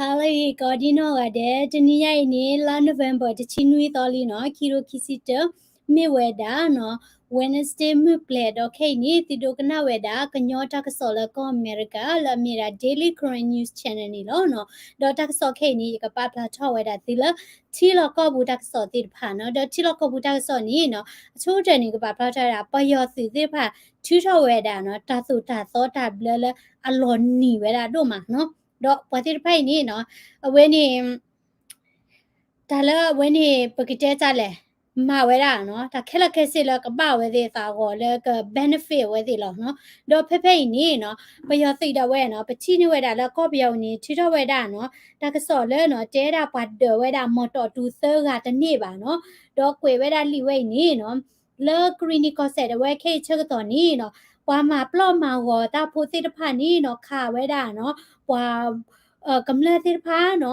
ဟါလၢအဂ့ၤ ကိးဒံနီၢ်ဂၤဒဲး, တနံၤညါအံၤန့ၣ် လါ November တဆံနွံသီလံနီၤ, ခံကထိခံဆံတၢ, မ့ၢ်ဝဲဒၣ်နီၤ Wednesday မုၢ်ပျဲၤဒီးခဲအံၤန့ၣ် သုဒိကနၣ်ဝဲဒၣ် ကညီတၢ်ကစီၣ်လၢကီၢ်အမဲရကၤ လၢအမ့ၢ်ဒၣ် Daily Karen News Channel န့ၣ်လီၤနီၤ. ဒီးတၢ်ကစီၣ်ခဲအံၤန့ၣ် ယကပာ်ဖျါထီၣ်ဝဲဒၣ်သုလၢ ထံလီၢ်ကီၢ်ပူၤတၢ်ကစီၣ်သ့ၣ်တဖၣ်နီၤ. ဒီးထံလီၢ်ကီၢ်ပူၤတၢ်ကစီၣ်န့ၣ်နီၤ အဆိကတၢၢ်န့ၣ် ကပာ်ဖျါထီၣ်ဝဲဒၣ် ပယီၤသုးသ့ၣ်တဖၣ် ထုးထီၣ်ဝဲဒၣ်နီၤ တၢ်သိၣ်တၢ်သီတၢ်ဘျၢလၢအလီၤနံၤဝဲဒၣ်ဒိၣ်မးနီၤ. ဒီးပှၤသ့ၣ်တဖၣ်အံၤန့ၣ်နီၤ အဝဲန့ၣ် တၢ်လၢအဝဲန့ၣ် ပကတဲတၢ်လဲၣ်, မၤဝဲဒၣ်နီၤ တၢ်ခဲလၢာ်ခဲဆ့လၢကဘၣ်အဝဲသ့ၣ်အသးအဂီၢ်လၢက benefit အဝဲသ့ၣ်လီၤနီၤ. ဒီးဖဲဖဲအံၤန့ၣ်နီၤ ပယီၤသုးဒၣ်ဝဲနီၤ ပထံၣ်န့ၢ်ဝဲဒၣ်လၢကီၢ်ပယီၤန့ၣ် ထုးထီၣ်ဝဲဒၣ်နီၤ တၢ်ကစီၣ်လၢနီၤ တဲဒၣ်ပှၤဒၢးဝဲဒၣ် မီၢ်တီၢ်တူၤသၢဂၤတန့ၢ်ဘၣ်နီၤ. ဒီးကွဲးဝဲဒၣ်လံာ်ဝဲအံၤန့ၣ်နီၤ လၢကရံၣ်နံၣ်ကီၢ်စဲၣ်ဒၣ်ဝဲခဲအံၤဆၢကတီၢ်န့ၣ်နီၤ ပှၤမၤပျီၢ်မၤဂီၤတၢ်ဖိသ့ၣ်တဖၣ်န့ၣ်နီၤ ခးဝဲဒၣ်နီၤ ပှၤ ကမျၢၢ်သ့ၣ်တဖၣ်နီၤ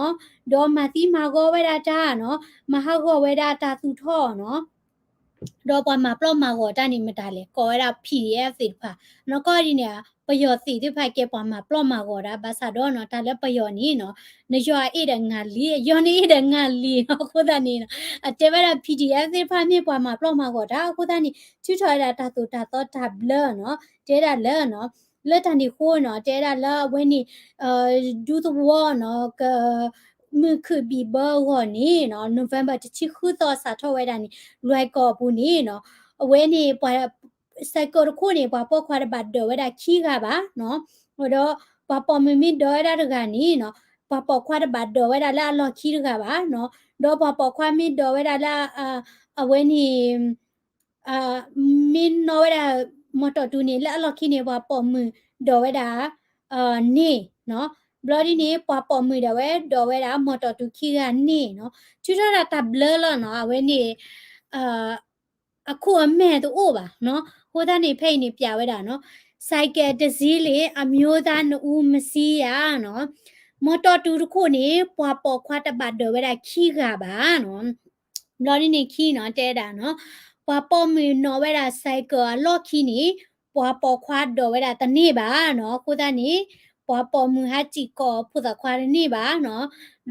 ဒီးမၤသံမၤဂီၤဝဲဒၣ်တၢ်နီၤ မၤဟးဂီၤဝဲဒၣ်တၢ်သူၣ်ထီၣ်နီၤ. ဒီးပှၤမၤပျီၢ်မၤဂီၤတၢ်န့ၣ်မတၤလဲၣ် ကိးဝဲဒၣ် PDF သ့ၣ်တဖၣ်နီၤ. ကီၢ်ဒ်န့ၣ် ပယီၤသ့ၣ်တဖၣ်ကဲပှၤမၤပျီၢ်မၤဂီၤတၢ် ဘၣ်ဆၣ်ဒီးနီၤ တၢ်လၢပယီၤန့ၣ်နီၤ နယွၤအ့ၣ်ဒီးငါလံ ယွၤန့ၣ်အ့ၣ်ဒီးငါလံနီၤ. အဃိသတးန့ၣ်နီၤ အတဲဝဲဒၣ် PDF သ့ၣ်တဖၣ်မ့ၢ်ပှၤမၤပျီၢ်မၤဂီၤတၢ် အဃိသတးန့ၣ် ထုးထီၣ်ဝဲဒၣ်တၢ်သိၣ်တၢ်သီတၢ်ဘျၢနီၤ တဲဒၣ်လၢနီၤ လၢတၢ်န့ၣ်အဃိနီၤ တဲဒၣ်လၢအဝဲန့ၣ် ဒူသဝီနီၤ က မုၢ်ခုၣ်ဘံၣ်ဘၢအဂီၢ်န့ၣ်နီၤ November တဆံဃုသီစးထီၣ်ဝဲဒၣ်န့ၣ် လွဲၢ်ကီၢ်အပူၤန့ၣ်နီၤ အဝဲန့ၣ်ပှၤ cycle တခိၣ်န့ၣ် ပှၤပိာ်ခွါတဘၣ်ဒိးဝဲဒၣ်ခံဂၤဘၣ်နီၤ. ဒီးပှၤပိာ်မုၣ်မ့ၢ်ဒိးဝဲဒၣ်တဂၤန့ၣ်နီၤ ပှၤပိာ်ခွါတဘၣ်ဒိးဝဲဒၣ်လၢအလီၢ်ခံတဂၤဘၣ်နီၤ. ဒီးပှၤပိာ်ခွါမ့ၢ်ဒိးဝဲဒၣ်လၢ အဝဲန့ၣ် မ့ၢ်နီၣ်ဝဲဒၣ် မီၢ်တီၢ်တူၤန့ၣ် လၢအလီၢ်ခံန့ၣ် ပှၤပိာ်မုၣ်ဒိးဝဲဒၣ် န့ၢ်နီၤ. ဘျီဒ်န့ၣ် ပှၤပိာ်မုၣ်ဒၣ်ဝဲဒိးဝဲဒၣ် မီၢ်တီၢ်တူၤခံဂၤန့ၢ်နီၤ. ထုးထီၣ်ဒၣ်တၢ်ဘျၢလီၤနီၤ အဝဲန့ၣ် အခိၣ်အမဲာ်တအိၣ်ဘၣ်နီၤ. အဃိသတးန့ၣ် ဖဲအံၤန့ၣ် ပျးဝဲဒၣ်နီၤ ဆိုင်ကယ်တစ်စီးလၢအမျိုးသားနှစ်ဦး မစီးရနီၤ. မီၢ်တီၢ်တူၤတခိၣ်န့ၣ် ပှၤပိာ်ခွါတဘၣ်ဒိးဝဲဒၣ်ခံဂၤဘၣ်နီၤ. ဘျီဒ်န့ၣ်ခံနီၤ တဲဒၣ်နီၤ ပှၤပိာ်မုၣ်နီၣ်ဝဲဒၣ် ဆိုင်ကယ် အလီၢ်ခံန့ၣ် ပှၤပိာ်ခွါဒိးဝဲဒၣ်တန့ၢ်ဘၣ်နီၤ. အဃိသတးန့ၣ် ပှၤပိာ်မုၣ်ဟးစံၣ်ကိးဖိသၣ်ခွါတန့ၢ်ဘၣ်နီၤ.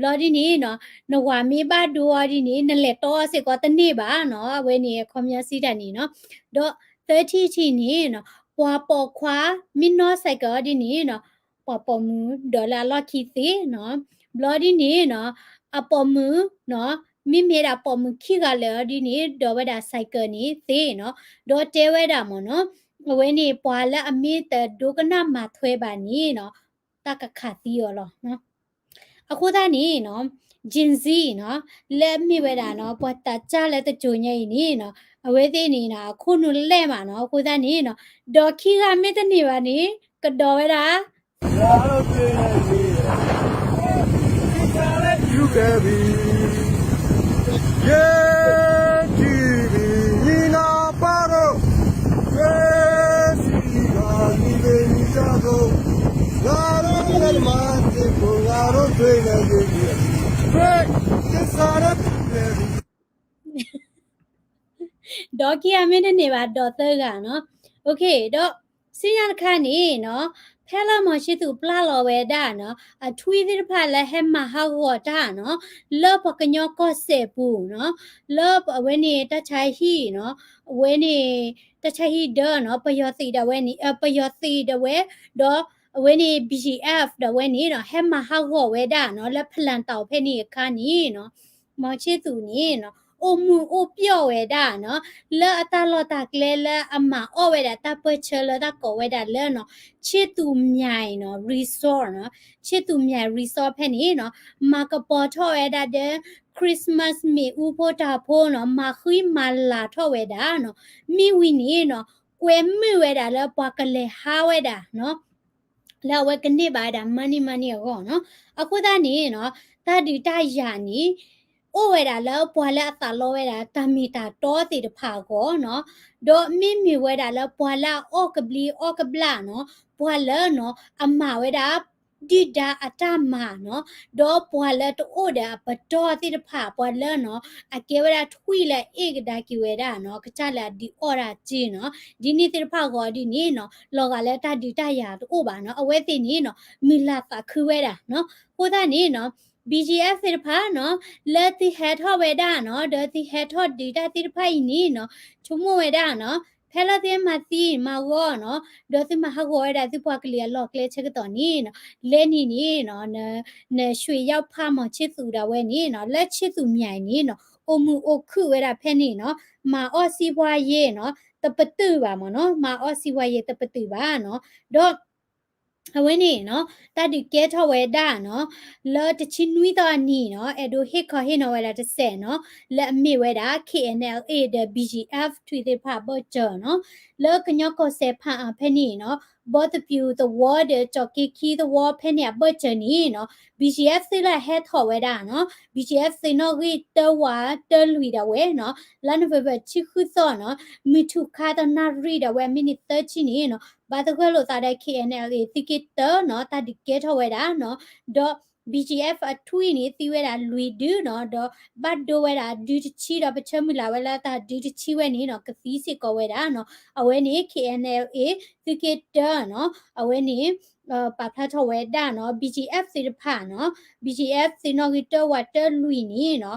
ဘျီဒ်န့ၣ်နီၤ နဝၤမ့ၢ်ဘၣ်ဒိအီၤဒ်န့ၣ် နလဲၤတီအီၤစ့ၢ်ကီးတန့ၢ်ဘၣ်နီၤ. အဝဲန့ၣ်အခီပညီစံးတၢ်န့ၣ်နီၤ. ဒီးသၢထံၣ်တထံၣ်န့ၣ်နီၤ ပှၤပိာ်ခွါမ့ၢ်နီၣ် ဆိုင်ကယ် အီၤဒ်န့ၣ်နီၤ ပှၤပိာ်မုၣ်ဒိးလၢအလီၢ်ခံသ့နီၤ. ဘျီဒ်န့ၣ်နီၤ အပိာ်မုၣ်နီၤ မ့မ့ၢ်ဒၣ်ပိာ်မုၣ်ခံဂၤလၢာ်အီၤဒ်န့ၣ် ဒိးဝဲဒၣ် ဆိုင်ကယ် န့ၣ်သ့နီၤ. ဒီးတဲဝဲဒၣ်မ့ၢ်နီၤ အဝဲန့ၣ်ပှၤလၢအမ့ၢ်တဒိကနၣ်မၤထွဲဘၣ်န့ၣ်နီၤ တၢ်ကခးသံအီၤလီၤ. အဃိသတးန့ၣ်နီၤ Gen Z နီၤ လၢအမ့ၢ်ဝဲဒၣ်နီၤ ပှၤသးစၢ်လၢတစိၤညါအံၤန့ၣ်နီၤ အဝဲသ့ၣ်န့ၣ်နီၤ အခိၣ်နူာ်လဲၢ်မးနီၤ. အဃိသတးန့ၣ်နီၤ ဒိးခံဂၤမ့ၢ်တန့ၢ်ဘၣ်န့ၣ် ကဒိးဝဲဒၣ် ဒိးခံဂၤမ့ၢ်တန့ၢ်ဘၣ် ဒိးသၢဂၤနီၤ. ဒီးခံဂၤမ့ၢ်တန့ၢ်ဘၣ် ဒိးသၢဂၤနီၤ. ဖဲလၢ မောင်ချစ်သူ ပျၢ်လီၤဝဲဒၣ်နီၤ အ tweet သ့ၣ်တဖၣ်လၢဟဲမၤဟးဂီၤတၢ်နီၤ လၢပှၤကညီကီၢ်စဲၣ်ပူၤနီၤ လၢအဝဲန့ၣ်တၢ်ဆါဟံၣ်နီၤ အဝဲန့ၣ် တၢ်ဆါဟံၣ်ဒၢနီၤ ပယီၤသုးဒၣ်ဝဲန့ၣ် ပယီၤသုးဒၣ်ဝဲ ဒီးအဝဲန့ၣ် B G F ဒၣ်ဝဲန့ၣ်နီၤ ဟဲမၤဟးဂီၤဝဲဒၣ်နီၤ လၢဖလၢၣ်တီၤဖဲန့ၣ်အခါန့ၣ်နီၤ မောင်ချစ်သူ န့ၣ်နီၤ အိၣ်မုာ်အိၣ်ပျီၢ်ဝဲဒၣ်နီၤ လၢအတၢ်လီၢ်တၢ်ကျဲလၢအမၤအီၣ်ဝဲဒၣ်တၢ်ပၢၢ်ဆၢလၢတၢ်ကိးဝဲဒၣ်လၢနီၤ ချစ်သူမြိုင်နီၤ resort နီၤ ချစ်သူမြိုင် resort ဖဲန့ၣ်နီၤ မၤကပီၤထီၣ်ဝဲဒၣ်ဒီး Christmas မ့ၣ်အူဖိတၢ်ဖိနီၤ မၤဃံမၤလၤထီၣ်ဝဲဒၣ်နီၤ မ့ၢ်ဝံၤန့ၣ်နီၤ ကွဲမုာ်ဝဲဒၣ်လၢပှၤကလဲၤဟးဝဲဒၣ်နီၤ လၢအဝဲကန့ၢ်ဘၣ်ဝဲဒၣ် money money အဂီၢ်နီၤ. အဃိသတးန့ၣ်နီၤ တၢ်ဒုးတၢ်ယၤန့ၣ် အိၣ်ဝဲဒၣ်လၢပှၤလၢအသးလီဝဲဒၣ် တၢ်မ့ၢ်တၢ်တီသ့ၣ်တဖၣ်အဂီၢ်နီၤ. ဒီးမ့မ့ၢ်ဝဲဒၣ်လၢပှၤလၢအအီၣ်ကဘျံးအီၣ်ကဘျၣ်နီၤ ပှၤလၢနီၤ အမၤဝဲဒၣ် ဒုၣ်ဒါအတၢ်မၤနီၤ, ဒီးပှၤလၢတအိၣ်ဒီးအပတီၢ်သ့ၣ်တဖၣ် ပှၤလၢနီၤ အကဲဝဲဒၣ်ထွံၣ်လၢအအ့ၣ်ကဒါက့ၤဝဲဒၣ်နီၤ ကစၢ်လၢအဒုးအီၣ်ဒၣ်စ့နီၤ, ဒ်န့ၣ်သ့ၣ်တဖၣ်အဂီၢ်ဒ်န့ၣ်နီၤ လီၤဂာ်လၢတၢ်ဒုးတၢ်ယၤတအိၣ်ဘၣ်နီၤ, အဝဲသ့ၣ်န့ၣ်နီၤ မုၢ်လၢ်သးခုဝဲဒၣ်နီၤ, အဃိသတးန့ၣ်နီၤ BGF သ့ၣ်တဖၣ်နီၤ လၢသုဟဲထီၣ်ဝဲဒၣ်နီၤ ဒီးသုဟဲထီၣ်ဒုးတၢ်သ့ၣ်တဖၣ်အံၤန့ၣ်နီၤ ဆိကမိၣ်ဝဲဒၣ်နီၤ ဖဲလၢသုမၤသံမၤဂီၢ်နီၤ ဒီးသုမၤဟးဂီၤဝဲဒၣ်သုပှၤကလုာ်အလီၢ်ကျဲဆၢကတီၢ်န့ၣ်နီၤ လဲၤနံၤန့ၣ်နီၤ န နရွှေရောက်ဖ မီၤချစ်သူ ဒၣ်ဝဲန့ၣ်နီၤ လၢချစ်သူ မြိုင် န့ၣ်နီၤ အိၣ်မုာ်အိၣ်ခုၣ်ဝဲဒၣ်ဖဲန့ၣ်နီၤ မၤအီၣ်စံးပှၤယ့ၤနီၤ တပတုာ်ဘၣ်မ့ၢ်နီၤ မၤအီၣ်စံးပှၤယ့ၤတပတုာ်ဘၣ်နီၤ ဒီး အဝဲန့ၣ်နီၤ တၢ်ဒုးကဲထီၣ်ဝဲဒၣ်နီၤ လၢတဆံနွံသီအနံၤနီၤ အဲၣ်ဒိးဟ့ၣ်ခီဟ့ၣ်နီၤဝဲဒၣ်တစဲးနီၤ လၢအမ့ၢ်ဝဲဒၣ် KNLA ဒီး BGF ထွံၣ်သ့ၣ်တဖၣ်အဘၢၣ်စၢၤနီၤ လၢကညီကီၢ်စဲၣ်ဖၣ်အၣ်ဖဲန့ၣ်နီၤ ဘီသပျူၤသဝီဒီး ကၠီၣ်က့ခံသဝီဖဲန့ၣ်အဘၢၣ်စၢၤန့ၣ်နီၤ BGF သုးလၢအဟဲထီၣ်ဝဲဒၣ်နီၤ BGF သုးနီၣ်ဂံၢ်တၢဝးတၢလွံၢ်ဒၣ်ဝဲနီၤ လါ November တဆံဃုသီနီၤ မုၢ်ထူၣ်ခါတနၣ်ရံၣ်ဒၣ်ဝဲ မိနစ်သၢဆံန့ၣ်နီၤ ဘၣ်သဂၢၢ်လိာ်သးဒီး KNLA သုးက့တၢနီၤ တၢ်ဒုးကဲထီၣ်ဝဲဒၣ်နီၤ ဒီး BGF အထွံၣ်န့ၣ် သံဝဲဒၣ်လွံၢ်ဒုနီၤ ဒီးဘၣ်ဒိဝဲဒၣ်ဒုတဆံဒီး ပဆၢမုၢ်လၢ်ဝဲလၢတၢ်ဒုတဆံဝဲန့ၣ်နီၤ ကသံစ့ၢ်ကီးဝဲဒၣ်နီၤ အဝဲန့ၣ် KNLA သုးက့တၢနီၤ အဝဲန့ၣ် ပာ်ဖျါထီၣ်ဝဲဒၣ်နီၤ BGF သ့ၣ်တဖၣ်နီၤ BGF သုးနီၣ်ဂံၢ်တၢဝးတၢလွံၢ်န့ၣ်နီၤ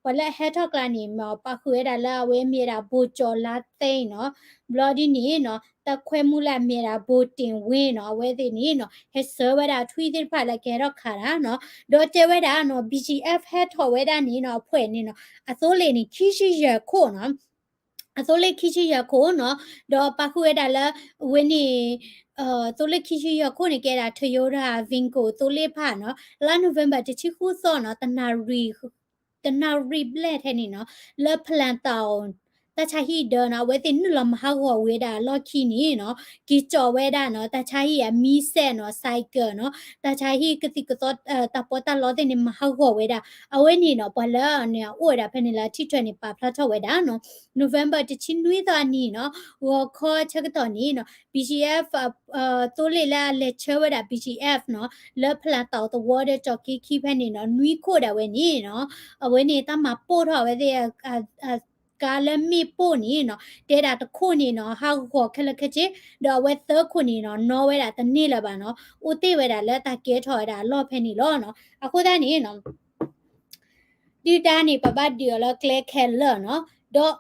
ပှၤလၢအဟဲထီၣ်ကျါန့ၣ် ပာ်ဃုာ်ဝဲဒၣ်လၢအဝဲမ့ၢ်ဝဲဒၣ် ဘိၣ်ကၠီၤလါသ့နီၤ ဘျီဒ်န့ၣ်နီၤ တၢ်ခွဲမူလၢအမ့ၢ်ဝဲဒၣ် ဘိၣ်တ့ၢ်ဝ့နီၤ အဝဲသ့ၣ်န့ၣ်နီၤ ဟဲစၢၤဝဲဒၣ်ထွံၣ်သ့ၣ်တဖၣ်လၢကဟဲထီၣ်ခးတၢ်နီၤ ဒီးတဲဝဲဒၣ်နီၤ BGF ဟဲထီၣ်ဝဲဒၣ်န့ၣ်နီၤ အဖှဲးန့ၣ်နီၤ အသိလ့ၣ်န့ၣ် ခံဆံယဲၢ်ခိၣ်နီၤ အသိလ့ၣ်ခံဆံယဲၢ်ခိၣ်နီၤ ဒီးပာ်ဃုာ်ဝဲဒၣ်လၢ အဝဲန့ၣ် သိလ့ၣ်ခံဆံယဲၢ်ခိၣ်န့ၣ် ကဲဒၣ် Toyota Vigo သိလ့ၣ်ဖၣ်နီၤ လါ November တဆံဃုသီနီၤ တနၣ်ရံၣ်ဘျဲၣ်ထဲန့ၣ်နီၤ လၢဖလၣ်တၣ်အီၤ တၢ်ဆါဟံၣ်ဒၢနီၤ အဝဲသ့ၣ်နုာ်လီၤမၤဟးဂီၤဝဲဒၣ်အလီၢ်ခံန့ၣ်နီၤ က့ၤကၠီၣ်ဝဲဒၣ်နီၤ တၢ်ဆါဟံၣ်အမံစဲးနီၤ ဆိုင်ကယ်နီၤ တၢ်ဆါဟံၣ်ကသံၣ်ကသီ တၢ်ပီးတၢ်လီသ့ၣ်န့ၣ် မၤဟးဂီၤဝဲဒၣ် အဝဲန့ၣ်နီၤ ပှၤလၢန့ၣ် အအိၣ်ဝဲဒၣ်ဖဲန့ၣ်လၢအထံၣ်ထွဲန့ၣ် ပာ်ဖျါထီၣ်ဝဲဒၣ်နီၤ November တဆံနွံသီအနံၤနီၤ ဂီၤခီဆၢကတီၢ်န့ၣ်နီၤ BGF သိလ့ၣ်လၢအလဲၤဆၢဝဲဒၣ် BGF နီၤ လၢဖလၣ်တၣ်အီၤသဝီဒီး ကၠီၣ်က့ခံဖဲန့ၣ်နီၤ နွံခိၣ်ဒၣ်ဝဲန့ၣ်နီၤ အဝဲန့ၣ်တၢ်မၤပိၢ်ထီၣ်အဝဲသ့ၣ် ကါလၢမ့ၣ်ပိၢ်န့ၣ်နီၤ တဲဒၣ်တခိၣ်န့ၣ်နီၤ ဟးဂီၤခဲလၢာ်ခဲဆ့ ဒီးအဝဲသၢခိၣ်န့ၣ်နီၤ နီၣ်ဝဲဒၣ်တန့ၢ်လၢၤဘၣ်နီၤ အိၣ်တ့ၢ်ဝဲဒၣ်လၢတၢ်ကဲထီၣ်ဝဲဒၣ်အလီၢ်ဖဲန့ၣ်လီၤနီၤ အဃိသတးန့ၣ်နီၤ ဒုၣ်ဒါန့ၣ် ပဘၣ်ဒုးအီၤလၢကျဲခဲလၢာ်နီၤ ဒီး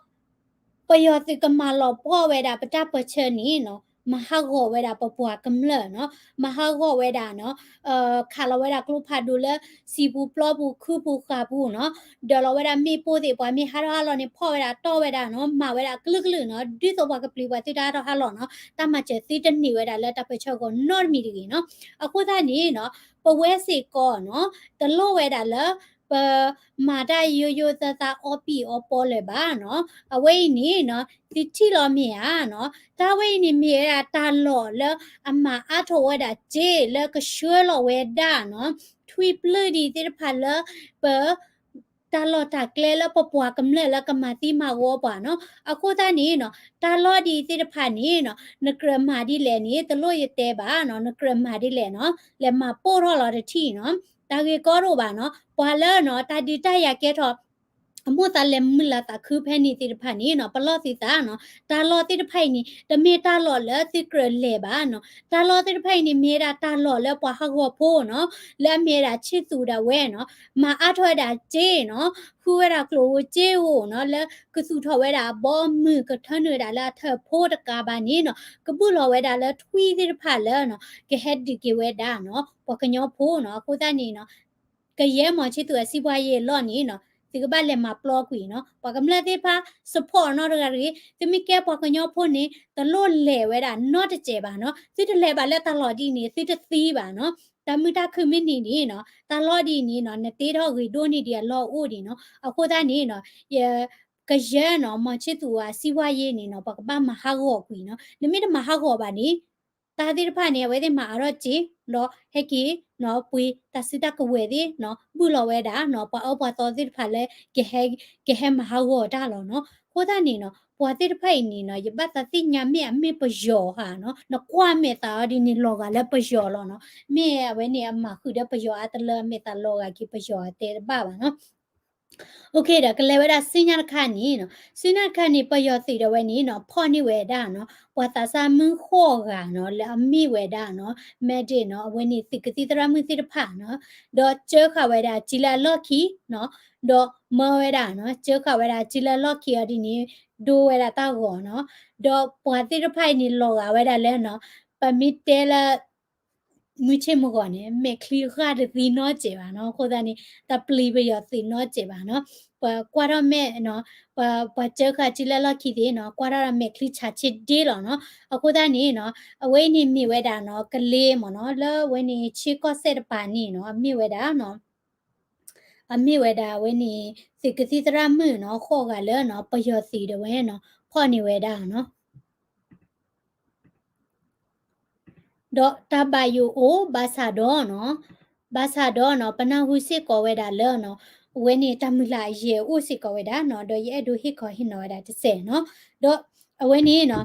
ပယီၤသုးကမၤလီၤပှီၢ်ဝဲဒၣ်ပတၢ်ပၢၢ်ဆၢန့ၣ်နီၤ မၤဟးဂီၤဝဲဒၣ်ပပှၤကမျၢၢ်နီၤ မၤဟးဂီၤဝဲဒၣ်နီၤ ခးလီၤဝဲဒၣ်ကျိဖးဒိၣ်လၢ စံာ်ပူၤပျီပူၤ ခုပူၤဃာ်ပူၤနီၤ ဒၢးလီၤဝဲဒၣ်မ့ၣ်ပိၢ်သ့ၣ် ပှၤမ့ၢ်ဟးထီၣ်ဟးလီၤန့ၣ် ဖီၣ်ဝဲဒၣ်တီၢ်ဝဲဒၣ်နီၤ မၤဝဲဒၣ်ကလုာ်ကလုာ်နီၤ ဒ်သိးပှၤကပျံၤပှၤသုတၢ်ဟးထီၣ်ဟးလီၤနီၤ တၢ်မၤစၢၤသုတန့ၢ်ဝဲဒၣ်လၢတၢ်ပၢၢ်ဆၢအဂီၢ်နီတမံၤတဂ့ၤနီၤ အဃိသတးန့ၣ်နီၤ ပဝဲစ့ၢ်ကီးနီၤ တလိၣ်ဝဲဒၣ်လၢ ပမၤတၢ်ယိယိသးသးအီပံၣ်အီပီလၢၤဘၣ်နီၤ အဝဲအံၤန့ၣ်နီၤ သုထံၣ်လီၤမ့ၢ်ဧါနီၤ တၢ်ဝဲအံၤန့ၣ်မ့ၢ်ဝဲဒၣ်တၢ်လီၢ်လၢအမၤအါထီၣ်ဝဲဒၣ်စ့ လၢကဆှၢလီၤဝဲဒၣ်နီၤ ထွံၣ်ပျုၢ်ဒံးသ့ၣ်တဖၣ်လၢ ပ တၢ်လီၢ်တၢ်ကျဲလၢပပှၤကမျၢၢ်လၢကမၤသံမၤဂီၤပှၤနီၤ အဃိသတးန့ၣ်နီၤ တၢ်လီၢ်ဒ်သ့ၣ်တဖၣ်န့ၣ်နီၤ နကြၢးမၤဒ်လဲၣ်န့ၣ် တလိၣ်ယတဲဘၣ်နီၤ နကြၢးမၤဒ်လဲၣ်နီၤ လဲၤမၤပိၢ်ထီၣ်လီၤတထံၣ်နီၤ တၢ်ဂ့ၢ်ကီဒိၣ်ဘၣ်နီၤ ပှၤလၢနီၤ တၢ်ဒုးတၢ်ယၤကဲထီၣ် အမိၢ်သးလဲၤမုၢ်လၢ်သးခုဖဲန့ၣ်သ့ၣ်တဖၣ်န့ၣ်နီၤ ပလီၢ်သုသးနီၤ တၢ်လီၢ်သ့ၣ်တဖၣ်အံၤန့ၣ် တမ့ၢ်တၢ်လီၢ်လၢသုကြၢးလဲၤဘၣ်နီၤ တၢ်လီၢ်သ့ၣ်တဖၣ်အံၤန့ၣ် မ့ၢ်ဝဲဒၣ်တၢ်လီၢ်လၢပှၤဟးဂီၤဖိနီၤ လၢအမ့ၢ်ဝဲဒၣ်ဆံၣ်သူးဒၣ်ဝဲနီၤ မၤအါထီၣ်ဝဲဒၣ်စ့နီၤ ဃုဝဲဒၣ်ကျိၣ်ဧိၤစ့ဧိၤနီၤ လၢကသူၣ်ထီၣ်ဝဲဒၣ်အဘီအမုၢ် ကထၢနုာ်ဝဲဒၣ်လၢအထၢၣ်ဖိတကးဘၣ်န့ၣ်နီၤ ကဘုၣ်လီၤဝဲဒၣ်လၢထွံၣ်သ့ၣ်တဖၣ်လၢနီၤ ကဟဲဒုးက့ၤဝဲဒၣ်နီၤ ပှၤကညီဖိနီၤ အဃိသတးန့ၣ်နီၤ ကယဲၢ် မီၤချစ်သူ အစံးဘှါယဲၢ်အလီၢ်န့ၣ်နီၤ သုကဘၣ်လဲၤမၤပျီကွံာ်နီၤ ပှၤကမျၢၢ်သ့ၣ်တဖၣ် support နီတဂၤတဂ့ၤ သုမ့ၢ်ကဲပှၤကညီဖိန့ၣ် တလိၣ်လဲၤဝဲဒၣ်နီတစဲးဘၣ်နီၤ သုတလဲၤဘၣ်လၢတၢ်လီၢ်ဒ်န့ၣ် သုတသံဘၣ်နီၤ တၢ်မုာ်တၢ်ခုၣ်မ့ၢ်န့ၢ်ဒံးနီၤ တၢ်လီၢ်ဒ်န့ၣ်နီၤ နတ့ထီၣ်ဂ့ၤဒိၣ်န့ၢ်ဒံးအလီၢ်အိၣ်ဒံးနီၤ အဃိသတးန့ၣ်နီၤ ယ ကယဲၢ်နီၤ မီၤချစ်သူ အစံးဘှါယဲၢ်န့ၣ်နီၤ ပှၤကဘၣ်မၤဟးဂီၤကွံာ်နီၤ နမ့ၢ်တမၤဟးဂီၤဘၣ်န့ၣ် တၢ်သ့ၣ်တဖၣ်န့ၣ် အဝဲသ့ၣ်မၤအါထီၣ်စ့ ဒီးဟဲက့ၤနီၤ ပှ့ၤတၢ်စုတၢ်ကဝဲၤသ့ၣ်နီၤ ဘုၣ်လီၤဝဲဒၣ်နီၤ ပှၤအၢပှၤသီသ့ၣ်တဖၣ်လၢ ကဟဲမၤဟးဂီၤတၢ်လီၤနီၤ အဃိသတးန့ၣ်နီၤ ပှၤသ့ၣ်တဖၣ်အံၤန့ၣ်နီၤ ယဘၣ်သးသ့ၣ်ညါမ့ၢ်အမ့ၢ်ပယီၤဧါနီၤ, နကွၢ်မဲာ်သးအီၤဒ်န့ၣ် လီၤဂာ်လၢပယီၤလီၤနီၤ, မ့ၢ်အဝဲန့ၣ်အမၤဃုာ်ဒီးပယီၤအါတလၢ အမဲာ်သးလီၤဂာ်က့ၤပယီၤအတဲတဘၣ်ဘၣ်နီၤ. အိၣ်ခ့ဒီး ကလဲၤဝဲဒၣ်ဆူညါတခါန့ၣ်နီၤ, ဆူညါတခါန့ၣ် ပယီၤသုးဒၣ်ဝဲန့ၣ်နီၤ ဖီၣ်န့ၢ်ဝဲဒၣ်နီၤ ပှၤသးစၢ်မုၢ်ဃိးဂၤနီၤ လၢအမ့ၢ်ဝဲဒၣ်နီၤ medic နီၤ အဝဲန့ၣ်သုးကသံၣ်သရၣ်မုၣ်သ့ၣ်တဖၣ်နီၤ, ဒီးကၢဃာ်ဝဲဒၣ်စုလၢအလီၢ်ခံနီၤ, ဒီးမၢဝဲဒၣ်နီၤ ကၢဃာ်ဝဲဒၣ်စုလၢအလီၢ်ခံအီၤဒ်န့ၣ် ဒိဝဲဒၣ်တၢ်ဂီၤနီၤ, ဒီးပှၤသ့ၣ်တဖၣ်အံၤန့ၣ် လီၤဂာ်ဝဲဒၣ်လၢနီၤ ပမ့ၢ်တဲလၢ မုၢ်ဆ့ၣ်မုၢ်ဂီၤန့ၣ် မဲာ်ချံဂၢ်တသံနီတစဲးဘၣ်နီၤ, အဃိသတးန့ၣ် တၢ်ပျံၤပယီၤသုးနီတစဲးဘၣ်နီၤ, ပှၤကွၢ်ထီၣ်မဲာ်နီၤ, ပှၤ ပှၤကၢဃာ်စုလၢအလီၢ်ခံသ့ၣ်နီၤ ကွၢ်ထီၣ်ဒီးမဲာ်ချံဆးဆ့ဒ့လီၤနီၤ, အဃိသတးန့ၣ်နီၤ အဝဲအံၤန့ၣ်မ့ၢ်ဝဲဒၣ်နီၤ ကလ့မ့ၢ်နီၤ လၢအဝဲန့ၣ်ဆ့ကီၢ်စဲၣ်တပၤန့ၣ်နီၤ အမ့ၢ်ဝဲဒၣ်နီၤ အမ့ၢ်ဝဲဒၣ်အဝဲန့ၣ် သုးကသံၣ်သရၣ်မုၣ်နီၤ ဃိးဂၤလၢနီၤ ပယီၤသုးဒၣ်ဝဲနီၤ ဖီၣ်န့ၢ်ဝဲဒၣ်နီၤ. ဒီးတၢ်ဘၣ်ယိၣ်အိၣ် ဘၣ်ဆၣ်ဒီးနီၤ, ဘၣ်ဆၣ်ဒီးနီၤ ပနၢ်ဟူစ့ၢ်ကီးဝဲဒၣ်လၢနီၤ အဝဲန့ၣ်တၢ်မုၢ်လၢ်အယဲၢ်အိၣ်စ့ၢ်ကီးဝဲဒၣ်နီၤ, ဒီးယအဲၣ်ဒိးဟ့ၣ်ခီဟ့ၣ်နီၤဝဲဒၣ်တစဲးနီၤ, ဒီးအဝဲန့ၣ်နီၤ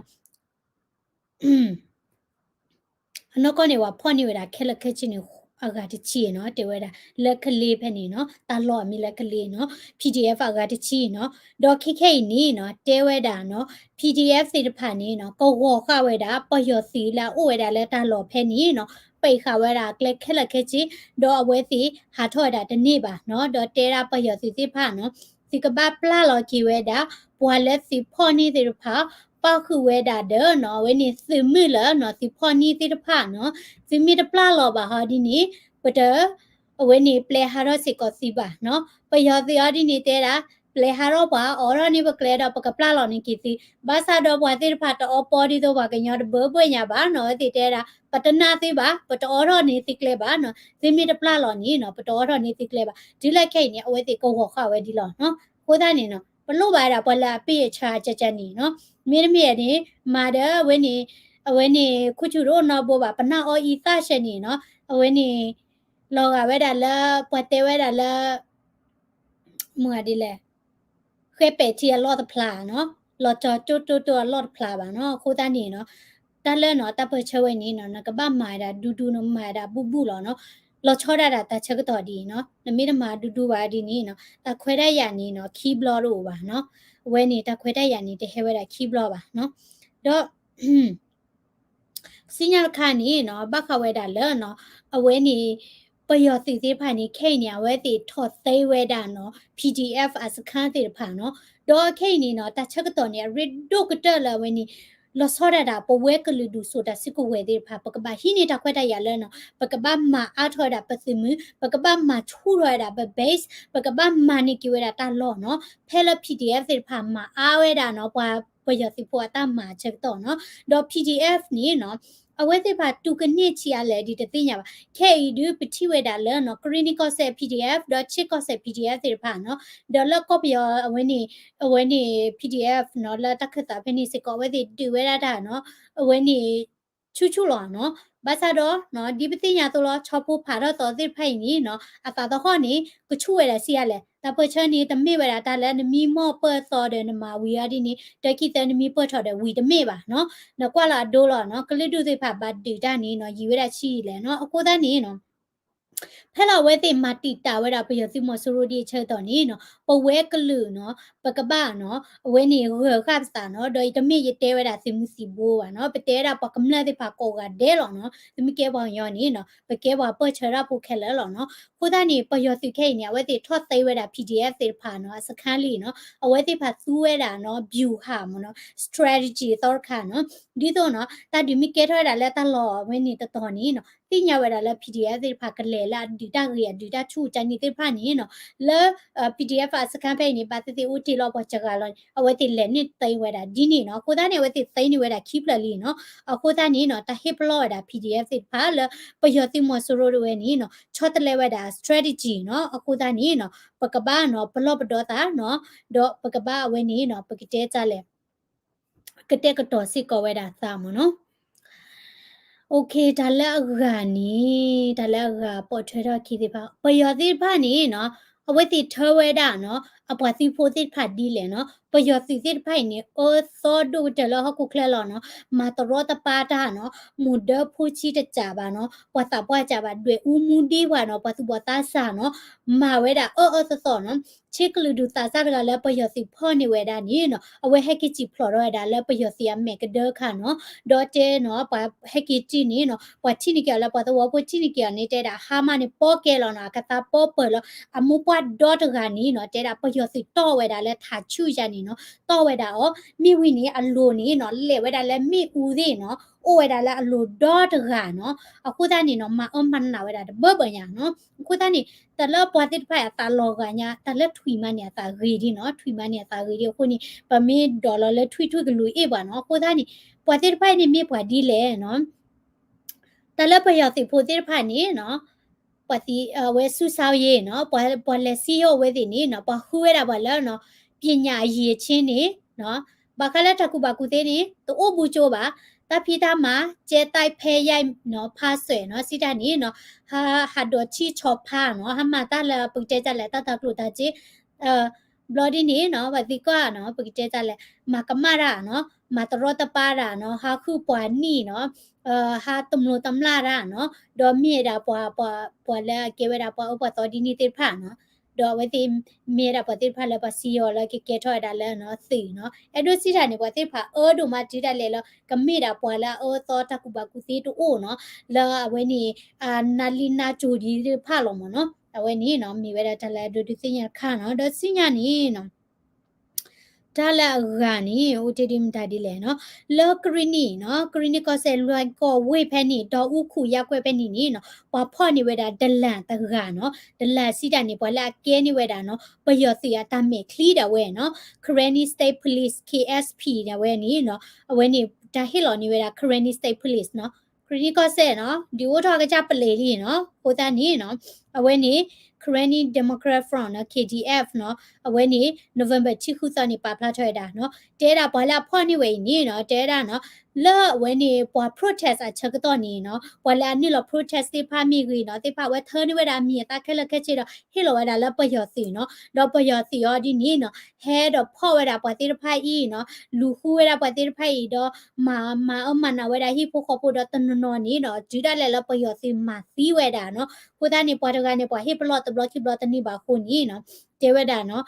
အနီၢ်ကီၢ်န့ၣ် ပှၤဖီၣ်န့ၢ်ဝဲဒၣ်ခဲလၢာ်ခဲဆ့န့ၣ် အဂၤတဆံနီၤ, တဲဝဲဒၣ် လၢကလ့ဖဲန့ၣ်နီၤ, တၢ်လီၢ်အမ့ၢ်လၢကလ့နီၤ, ဖံၣ်ဒံၣ်အဲၣ်ဖ် အဂၤတဆံနီၤ, ဒီးခဲခဲအံၤန့ၣ်နီၤ တဲဝဲဒၣ်နီၤ, ဖံၣ်ဒံၣ်အဲၣ်ဖ်သ့ၣ်တဖၣ်န့ၣ်နီၤ ကဂီၤဃာ်ဝဲဒၣ် ပယီၤသုးလၢအအိၣ်ဝဲဒၣ်လၢတၢ်လီၢ်ဖဲန့ၣ်နီၤ, ပံးဃာ်ဝဲဒၣ်အကျဲခဲလၢာ်ခဲဆ့, ဒီးအဝဲသ့ၣ်ဟးထီၣ်ဝဲဒၣ်တန့ၢ်ဘၣ်နီၤ, ဒီးတဲဒၣ်ပယီၤသုးသ့ၣ်တဖၣ်နီၤ သုကဘၣ်ပျၢ်လီၤက့ၤဝဲဒၣ် ပှၤလၢသုးဖီၣ်န့ၢ်သ့ၣ်တဖၣ် ပၣ်ဃုာ်ဝဲဒၣ်ဒီးနီၤ အဝဲန့ၣ်သုးမုၢ်လၢနီၤ သုးဖီၣ်န့ၢ်သ့ၣ်တဖၣ်နီၤ, သုမ့ၢ်တပျၢ်လီၤဘၣ်ဟီဒ်န့ၣ် ပတ အဝဲန့ၣ်ပျဲဟးထီၣ်စ့ၢ်ကီးသုဘၣ်နီၤ, ပယီၤသုးအီၤဒ်န့ၣ်တဲဒၣ် ပျဲဟးထီၣ်ပှၤ အိးထီၣ်န့ၢ်ပကျဲဒီး ပကပျၢ်လီၤန့ၢ်က့ၤသု, ဘၣ်ဆၣ်ဒီးပှၤသ့ၣ်တဖၣ်တအိးပီဒ်သိးပှၤကညီတဘၢဘၢညါဘၣ်နီၤ, အဝဲသ့ၣ်တဲဒၣ် ပတနာ်သုဘၣ် ပတအိးထီၣ်န့ၢ်သုကျဲဘၣ်နီၤ, သုမ့ၢ်တပျၢ်လီၤန့ၣ်နီၤ ပတအိးထီၣ်န့ၢ်သုကျဲဘၣ်, တုၤလၢခဲအံၤန့ၣ် အဝဲသ့ၣ်ကဂီၤဃာ်ဝဲဒ်လီၤနီၤ, အဃိသတးန့ၣ်နီၤ ပလိၣ်ဘၣ်ဝဲဒၣ်ပှၤလၢအပ့ၢ်အဆၢကကန့ၣ်နီၤ, မ့တမ့ၢ်န့ၣ် မၤဒီးအဝဲန့ၣ် အဝဲန့ၣ် ခူၣ်ဆူၣ်တအိၣ်နီတဘိဘၣ် ပနၢ်အီအံသၣ်ဆဲန့ၣ်နီၤ, အဝဲန့ၣ် လီၤဂာ်ဝဲဒၣ်လၢ ပှၤတဲဝဲဒၣ်လၢ မုၢ်ဂၤဒ်လဲၣ် ဃဲပဲာ်ထံအလီၢ်တဖျါနီၤ, လီၤကၠီၤတိၢ်တိၢ်တိၢ်အလီၢ်တဖျါဘၣ်နီၤ, အဃိသတးန့ၣ်နီၤ တၢ်လၢနီၤ တၢ်ပၢၢ်ဆၢဝဲန့ၣ်နီၤ နကဘၣ်မၤဝဲဒၣ်ဒူဒူ နမၤဝဲဒၣ်ဘူၣ်ဘူၣ်လီၤနီၤ, လီၤဆီဒၣ်တၢ်ဆၢကတီၢ်ဒ်အံၤနီၤ, နမ့ၢ်တမၤဒူဒူဘၣ်ဒ်န့ၣ်နီၤ တၢ်ခွဲးတၢ်ယာ်န့ၣ်နီၤ ခံဘျီတအိၣ်ဘၣ်နီၤ, အဝဲန့ၣ် တၢ်ခွဲးတၢ်ယာ်န့ၣ် တဟဲဝဲဒၣ်ခံဘျီဘၣ်နီၤ, ဒီး ဆူညါတခါန့ၣ်နီၤ ဘၣ်ဃးဝဲဒၣ်လၢနီၤ အဝဲန့ၣ် ပယီၤသုးသ့ၣ်တဖၣ်န့ၣ် ခဲအံၤန့ၣ် အဝဲသ့ၣ်ထီၣ်သ့ဝဲဒၣ်နီၤ PDF အစခန်းသ့ၣ်တဖၣ်နီၤ, ဒီးခဲအံၤန့ၣ်နီၤ တၢ်ဆၢကတီၢ်န့ၣ် အရ့ဒိၣ်ကတၢၢ်လၢအဝဲန့ၣ် လီၤဆီဒၣ်တၢ် ပဝဲကလုာ်ဒူၣ်စိတၢ်စုကဝဲၤသ့ၣ်တဖၣ် ပကဘၣ်ဟံးန့ၢ်တၢ်ခွဲးတၢ်ယာ်လၢနီၤ ပကဘၣ်မၤအါထီၣ်ဝဲဒၣ်ပသုးမုၢ် ပကဘၣ်မၤဆူၣ်ထီၣ်ဝဲဒၣ်ပ base ပကဘၣ်မၤန့ၢ်က့ၤဝဲဒၣ်တၢ်လီၢ်နီၤ, ဖဲလၢ PDF သ့ၣ်တဖၣ်မၤအါဝဲဒၣ်နီၤ ပှၤပယီၤသုးဖိအတၢ်မၤဆၢကတီၢ်နီၤ, ဒီး PDF န့ၣ်နီၤ အဝဲသ့ၣ်တဖၣ်တူၢ်ကန့ၢ်ဆံးအါလဲၣ်ဒ်တသ့ၣ်ညါဘၣ်. ခဲအံၤဒုးပထံၣ်ဝဲဒၣ်လၢနီၤ ကရ့ၣ်နံၣ်ကီၢ်စဲၣ် PDF ဒီးခၠ့ၣ်ကီၢ်စဲၣ် PDF သ့ၣ်တဖၣ်နီၤ, ဒီးလၢကီၢ်ပယီၤအဝဲန့ၣ် အဝဲန့ၣ် PDF နီၤ လၢတၢ်ခၢၣ်သးဖဲန့ၣ်စ့ၢ်ကီး အဝဲသ့ၣ်ဒုးဝဲဒၣ်တၢ်နီၤ အဝဲန့ၣ် ဆူၣ်ဆူၣ်လီၤနီၤ. ဘၣ်ဆၣ်ဒီးနီၤ ဒ်ပသ့ၣ်ညါအသိးလီၤ ဆီဖိဖးထီၣ်သီသ့ၣ်တဖၣ်အံၤန့ၣ်နီၤ အသးသဟီၣ်န့ၣ် ကဆူၣ်ဝဲဒၣ်ဆံးအါလဲၣ်. တၢ်ပၢၢ်ဆၢန့ၣ် တမ့ၢ်ဝဲဒၣ်တၢ်လၢနမံမီၢ်ပၢၢ်သီဒီးနမၤဝံၤအီၤဒ်န့ၣ် တၢ်ခံသၢနမံပၢၢ်ထီၣ်ဒီးဝံၤတမ့ၢ်ဘၣ်နီၤ. နကွၢ်လီၤအဒိလီၤနီၤ ကလုာ်ဒူၣ်သ့ၣ်တဖၣ်ဘၣ်ဒုးတၢ်န့ၣ်နီၤ ယံာ်ဝဲဒၣ်ဆံးအါလဲၣ်နီၤ. အဃိသတးန့ၣ်နီၤ ဖဲလၢအဝဲသ့ၣ်မၤတံာ်တာ်ဝဲဒၣ်ပယီၤသုးမီၤစိရိၤဒ်အဆၢကတီၢ်န့ၣ်နီၤ ပဝဲကလုာ်နီၤ ပကဘၣ်နီၤ အဝဲန့ၣ်ဂၢၤဃာ်ပသးနီၤ ဒီးယတမ့ၢ်ယတဲဝဲဒၣ်သုးမုၢ်သံၣ်ဘိဘၣ်နီၤ ပတဲဝဲဒၣ်ပှၤကမျၢၢ်သ့ၣ်တဖၣ်ကိးဂၤဒဲးလီၤနီၤ သုမ့ၢ်ကဲပှၤကညီန့ၣ်နီၤ ပကဲပှၤပၢၢ်ဆၢတၢ်ဖိခဲလၢာ်လီၤနီၤ. အဃိသတးန့ၣ် ပယီၤသုးခဲအံၤန့ၣ် အဝဲသ့ၣ်ထီၣ်သ့ဝဲဒၣ် PDF သ့ၣ်တဖၣ်နီၤ အစခန်းလံနီၤ အဝဲသ့ၣ်တဖၣ်သူဝဲဒၣ်နီၤ ဗျူဟာမ့ၢ်နီၤ strategy သီတခါနီၤ ဒ်သိးနီၤ တၢ်ဒုးမ့ၢ်ကဲထီၣ်ဝဲဒၣ်လၢတၢ်လီၢ်အဝဲန့ၣ်တတီၤန့ၣ်နီၤ သ့ၣ်ညါဝဲဒၣ်လၢ PDF သ့ၣ်တဖၣ်ကလဲၤလၢအဒုးတၢ်ဂ့ၤအဒုးတၢ်ဆူၣ်ကန့ၣ်သ့ၣ်တဖၣ်န့ၣ်နီၤ လၢ PDF အစခန်းဖဲအံၤန့ၣ် ဘၣ်သ့ၣ်သ့ၣ်အိၣ်တ့ၢ်လီၤပှၤစှၤဂၤလီၤန့ၣ် အဝဲသ့ၣ်လဲၤန့ၢ်သ့ဝဲဒၣ်ဒ်န့ၣ်နီၤ အဃိသတးန့ၣ် အဝဲသ့ၣ်သ့န့ၢ်ဝဲဒၣ်ခံဖျၢၣ်လံနီၤ အဃိသတးန့ၣ်နီၤ တၢ်ဟ့ၣ်ပလီၢ်ဝဲဒၣ် PDF သ့ၣ်တဖၣ်လၢ ပယီၤသုးမီၤစိရိၤတဝဲန့ၣ်နီၤ ဆီတလဲဝဲဒၣ် strategy နီၤ အဃိသတးန့ၣ်နီၤ ပကဘၣ်နီၤ ပလီၢ်ပဒီသးနီၤ ဒီးပကဘၣ်အဝဲန့ၣ်နီၤ ပကတဲတၢ်လဲၣ် ကတဲာ်ကတီၤစ့ၢ်ကီးဝဲဒၣ်သးမ့ၢ်နီၤ OK တၢ်လၢအဂၤန့ၣ် တၢ်လၢအဂၤပိာ်ထွဲထီၣ်ခံသ့ၣ်တဖၣ် ပယီၤသ့ၣ်တဖၣ်န့ၣ်နီၤ အဝဲသ့ၣ်ထၢဝဲဒၣ်နီၤ အပှၤသုးဖိသ့ၣ်တဖၣ်ဒ်လဲၣ်နီၤ ပယီၤသုးသ့ၣ်တဖၣ်အံၤန့ၣ် အၢသီဒိၣ်ကတၢၢ်လၢဟီၣ်ခိၣ်ချၢလီၤနီၤ, မၤတရီတပါတၢ်နီၤ, မိၢ်ဒၢဖိဆံးတစးဘၣ်နီၤ, ပှၤသးပှၢ်စးဘၣ်, ဒွဲၣ်အူမူဒ့ပှၤနီၤ, ပှၤသူၣ်ဘီၣ်သးစၢ်နီၤ, မၤဝဲဒၣ်အၢအၢသီသီနီၤ, ဆ့ကလုာ်ဒူၣ်သးစၢ်တဂၤလၢပယီၤသုးဖီၣ်န့ၢ်ဝဲဒၣ်န့ၣ်နီၤ, အဝဲဟဲက့ၤစံၣ်ဖျိးထီၣ်ဝဲဒၣ်လၢပယီၤသုးအမဲာ်ကဒၢခါနီၤ, ဒီးတဲနီၤ, ပှၤဟဲက့ၤတံၢ်န့ၣ်နီၤ, ပှၤထံၣ်န့ၢ်က့ၤအီၤလၢပှၤသဝီဖိထံၣ်န့ၢ်က့ၤအီၤန့ၣ် တဲဒၣ်ဟါမၢ်န့ၣ်ပီၣ်ကဲလီၤနီၤ, အကသါပီၣ်ပၢၢ်လီၤ, အမိၢ်ပှၢ်ဒီတဂၤန့ၣ်နီၤ, တဲဒၣ်ပယီၤသုးတီၢ်ဝဲဒၣ်လၢထးဆူၣ်ယါန့ၣ်နီၤ, တီၢ်ဝဲဒၣ်အီၤ, မ့ၢ်ဝံၤန့ၣ် အလိၤန့ၣ်နီၤ, လဲၤဝဲဒၣ်လၢမ့ၣ်အူသ့ၣ်နီၤ, အိၣ်ဝဲဒၣ်လၢအလိၤဒီတဂၤနီၤ, အဃိသတးန့ၣ်နီၤ, မၤအၢမၤနးဝဲဒၣ်တဘၢဘၢညါနီၤ, အဃိသတးန့ၣ် တၢ်လၢပှၤသ့ၣ်တဖၣ်အံၤအသးလီၤဂာ်ညါ, တၢ်လၢထွံၣ်မါန့ၣ်အသးဂ့ၤဒံးနီၤ, ထွံၣ်မါန့ၣ်အသးဂ့ၤဒံးအဃိန့ၣ် ပမ့ၢ်ဒိးလီၤလၢထွံၣ်ထွံၣ်ကလူးအ့ၣ်ပှၤနီၤ, အဃိသတးန့ၣ် ပှၤသ့ၣ်တဖၣ်အံၤန့ၣ်မ့ၢ်ပှၤဒ်လဲၣ်နီၤ, တၢ်လၢပယီၤသုးဖိသ့ၣ်တဖၣ်န့ၣ်နီၤ, ပှၤသံ, အဝဲဆူၣ်ဆါယ့ၣ်နီၤ, ပှၤ, ပှၤလဲၤစံၣ်ညီၣ်ဝဲသ့ၣ်န့ၣ်နီၤ, ပှၤဃုဝဲဒၣ်ပှၤလၢနီၤ, ပညာအရည်အချင်းန့ၣ်နီၤ, ဘၣ်ဃးလၢတၢ်ကူၣ်ဘၣ်ကူၣ်သ့န့ၣ် တအိၣ်ဘူးကၠိဘၣ်, တၢ်ဖံးတၢ်မၤ ကဲတိုက်ဖဲရိုက်နီၤ, ဖးစွဲနီၤ, စံးတၢ်န့ၣ်နီၤ, ဟးဒိးထံဆီဖါနီၤ, ဟးမၤတၢ်လၢပကတဲတၢ်လဲၣ် တၢ်တၤကျိၣ်တၤစ့ ဘျီဒ်န့ၣ်နီၤ, ပှၤသံကွၢ်နီၤ, ပကတဲတၢ်လဲၣ်, မၤကမၣ်တၢ်နီၤ, မၤတရီတပါတၢ်နီၤ, ဟးဃုပှၤနံၣ်နီၤ, ဟးတမျိးတမျၢ်တၢ်နီၤ, ဒီးမ့ၢ်ဝဲဒၣ်ပှၤ, ပှၤ, ပှၤလၢအကဲဝဲဒၣ်ပှၤအၢပှၤသီဒ်န့ၣ်သ့ၣ်တဖၣ်နီၤ, ဒီးအဝဲသ့ၣ်မ့ၢ်ဝဲဒၣ်ပှၤသ့ၣ်တဖၣ်လၢပှၤစံၣ်ညီၣ်လၢ ကကဲထီၣ်ဝဲဒၣ်လၢနီၤ, သုးနီၤ, အဲၣ်ဒိးစံးတၢ်န့ၣ် ပှၤသ့ၣ်တဖၣ်အၢဒိၣ်မးတုၤဒၣ်လဲာ်လၢ ကမ့ၢ်ဒၣ်ပှၤလၢအအၢသီတၢ်ကူၣ်ဘၣ်ကူၣ်သ့တအိၣ်နီၤ, လၢအဝဲန့ၣ် အနၢ်လံနၢ်ကၠိၤဒ်သ့ၣ်တဖၣ်လီၤမ့ၢ်နီၤ, အဝဲန့ၣ်နီၤ မ့ၢ်ဝဲဒၣ်တၢ်လၢအဒိဒုးသ့ၣ်ညါတခါနီၤ, ဒီးဆူညါန့ၣ်နီၤ တၢ်လၢအဂၤန့ၣ် အိၣ်တ့ၢ်ဒ်မတၤဒ်လဲၣ်နီၤ, လၢကရံၣ်နံၣ်နီၤ, ကရံၣ်နံၣ်ကီၢ်စဲၣ် လွဲၢ်ကီၢ်ဝ့ၢ်ဖဲန့ၣ် ဒီးအူခူၣ်ယါကွဲၢ်ဖဲန့ၣ်န့ၣ်နီၤ, ပှၤဖီၣ်န့ၢ်ဝဲဒၣ်ဒလၣ်တဂၤနီၤ, ဒလၣ်စံးတၢ်န့ၣ် ပှၤလၢအကဲန့ၢ်ဝဲဒၣ်နီၤ, ပယီၤသုးအတၢ်မဲာ်ချံဒၣ်ဝဲနီၤ, Karenni State Police, K S P ဒၣ်ဝဲန့ၣ်နီၤ, အဝဲန့ၣ် တၢ်ဟ့ၣ်လီၤန့ၢ်ဝဲဒၣ် Karenni State Police နီၤ, ကရံၣ်နံၣ်ကီၢ်စဲၣ်နီၤ, ဒ်အိၣ်ထီၣ်အကစၢ်ပလံၤလံနီၤ, အဃိသတးန့ၣ်နီၤ, အဝဲန့ၣ် Karenni Democratic Front နီၤ, K D F နီၤ, အဝဲန့ၣ် November တဆံဃုသီန့ၣ် ပာ်ဖျါထီၣ်ဝဲဒၣ်နီၤ, တဲဒၣ်ပှၤလၢအဖီၣ်န့ၢ်ဝဲအံၤန့ၣ်နီၤ, တဲဒၣ်နီၤ, လၢအဝဲန့ၣ် ပှၤ protest အဆၢကတီၢ်န့ၣ်နီၤ, ပှၤလၢအနုာ်လီၤ protest သ့ၣ်တဖၣ်မ့ၢ်ဂ့ၤနီၤ, သ့ၣ်တဖၣ်အဝဲထၢန့ၢ်ဝဲဒၣ်အမံၤအသၣ်ခဲလၢာ်ခဲဆ့ဒီး ဟ့ၣ်လီၤဝဲဒၣ်လၢပယီၤသုးနီၤ, ဒီးပယီၤသုးအီၤဒ်န့ၣ်နီၤ, ဟဲဒီးဖီၣ်ဝဲဒၣ်ပှၤသ့ၣ်တဖၣ်အံၤနီၤ, လူၤဃုဝဲဒၣ်ပှၤသ့ၣ်တဖၣ်အံၤဒီး မၤ, မၤအၢမၤနးဝဲဒၣ်ဟံၣ်ဖိဃီဖိဒီးတနီၤနီၤန့ၣ်နီၤ, တုၤဒၣ်လဲာ်လၢပယီၤသုးမၤသံဝဲဒၣ်နီၤ, အဃိသတးန့ၣ် ပှၤတဂၤန့ၣ် ပှၤဟ့ၣ်ပလီၢ်တဘျီခံဘျီတန့ၢ်ဘၣ်အဃိန့ၣ်နီၤ, တဲဝဲဒၣ်နီၤ,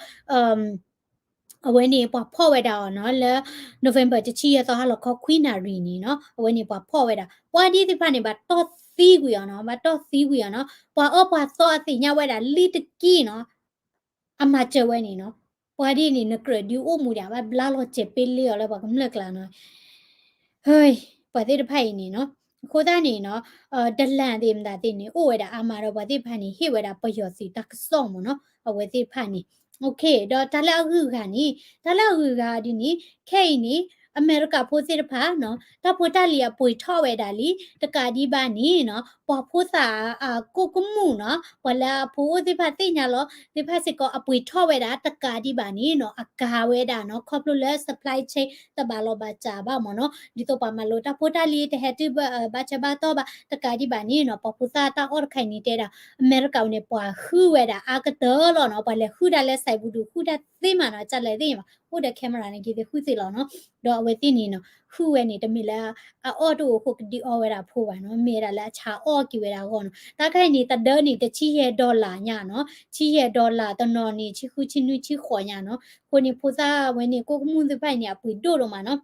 အဝဲန့ၣ်ပှၤဖီၣ်ဝဲဒၣ်အီၤနီၤ, လၢ November တဆံယဲၢ်သီဟါလီၤခီခွံနၣ်ရံၣ်န့ၣ်နီၤ, အဝဲန့ၣ်ပှၤဖီၣ်ဝဲဒၣ်, ပှၤဒ်သ့ၣ်တဖၣ်န့ၣ် ဘၣ်တီၢ်သံကွံာ်အီၤနီၤ, ဘၣ်တီၢ်သံကွံာ်အီၤနီၤ, ပှၤအၢပှၤသီအသ့ၣ်ညါဝဲဒၣ်လံတက့ၢ်နီၤ, အမၤစၢၤဝဲန့ၣ်နီၤ, ပှၤဒ်န့ၣ် နကြၢးဒုးအိၣ်မူဒံး ဘၣ်ဘျါလီၤစဲးပ့လ့အီၤလၢပှၤကမျၢၢ်ကျါနီၤ ပှၤသ့ၣ်တဖၣ်အံၤန့ၣ်နီၤ, အဃိသတးန့ၣ်နီၤ, ဒလၣ်သ့ၣ်မတၤသ့ၣ်န့ၣ် အိၣ်ဝဲဒၣ်အါမးဒီးပှၤသ့ၣ်တဖၣ်န့ၣ် ဟ့ၣ်ဝဲဒၣ်ပယီၤသုးတၢ်ကစီၣ်မ့ၢ်နီၤ, အဝဲသ့ၣ်တဖၣ်န့ၣ်, ဒီးတၢ်လၢအဂုၤအဂၤန့ၣ်, တၢ်လၢအဂုၤအဂၤဒ်န့ၣ်, ခဲအံၤန့ၣ်, အမဲရကၤဖိသ့ၣ်တဖၣ်နီၤ, တၢ်ဖိတၢ်လံၤအပှ့ၤထီၣ်ဝဲဒၣ်လံ, တကးဒံးဘၣ်န့ၣ်နီၤ, ပှၤဖိသၣ်အကိၣ်ကမူၣ်နီၤ, ပှၤလၢအဖိအိၣ်သ့ၣ်တဖၣ်သ့ၣ်ညါလီၤ, သ့ၣ်တဖၣ်စ့ၢ်ကီးအပှ့ၤထီၣ်ဝဲဒၣ် တကးဒံးဘၣ်န့ၣ်နီၤ, အကၤဝဲဒၣ်နီၤ, ခီဖျိလၢ supply chain တဘၣ်လီၢ်ဘၣ်စးဘၣ်မ့ၢ်နီၤ, ဒ်သိးပှၤမၤလိတၢ်ဖိတၢ်လံၤတဟဲတုၤဘၣ်ဆၢဘၣ်တီၢ်ဘၣ်, တကးဒံးဘၣ်န့ၣ်နီၤ, ပှၤဖိသၣ်တၢ်အီၣ်တခါအံၤန့ၣ် တဲဒၣ်, အမဲရကၤန့ၣ် ပှၤဃုဝဲဒၣ်အါကတၢၢ်လီၤနီၤ, ပှၤလဲၤဃုတၢ်လၢ စဲးဘူးဒူ ဃုတၢ်သ့မးနီၤ, ကလဲၤသ့ၣ်ညါဘၣ်, အိၣ်ဒီး camera န့ၣ် က့ၤသ့ၣ်ဃုသ့ၣ်လီၤနီၤ, ဒီးအဝဲသ့ၣ်န့ၣ်နီၤ, ဃုဝဲန့ၣ် တမ့ၢ်လၢ အအီၣ်တအိၣ်အဃိ ကဒုးအီဝဲဒၣ်ဖိဘၣ်နီၤ, မ့ၢ်ဝဲဒၣ်လၢအဆါအီၣ်က့ၤဝဲဒၣ်အဂီၢ်နီၤ, တၢ်ခါအံၤန့ၣ် တဒၢန့ၣ် တဆံယဲၢ် dollar ညါနီၤ, ဆံယဲၢ် dollar တနီၤန့ၣ် ဆံဃု ဆံနွံ ဆံဃိးညါနီၤ, အဃိန့ၣ် ဖိသၣ်ဝဲန့ၣ် ကိၣ်ကမူၣ်သ့ၣ်တဖၣ်အံၤန့ၣ် အပှ့ၤဒိၣ်ဒိၣ်မးနီၤ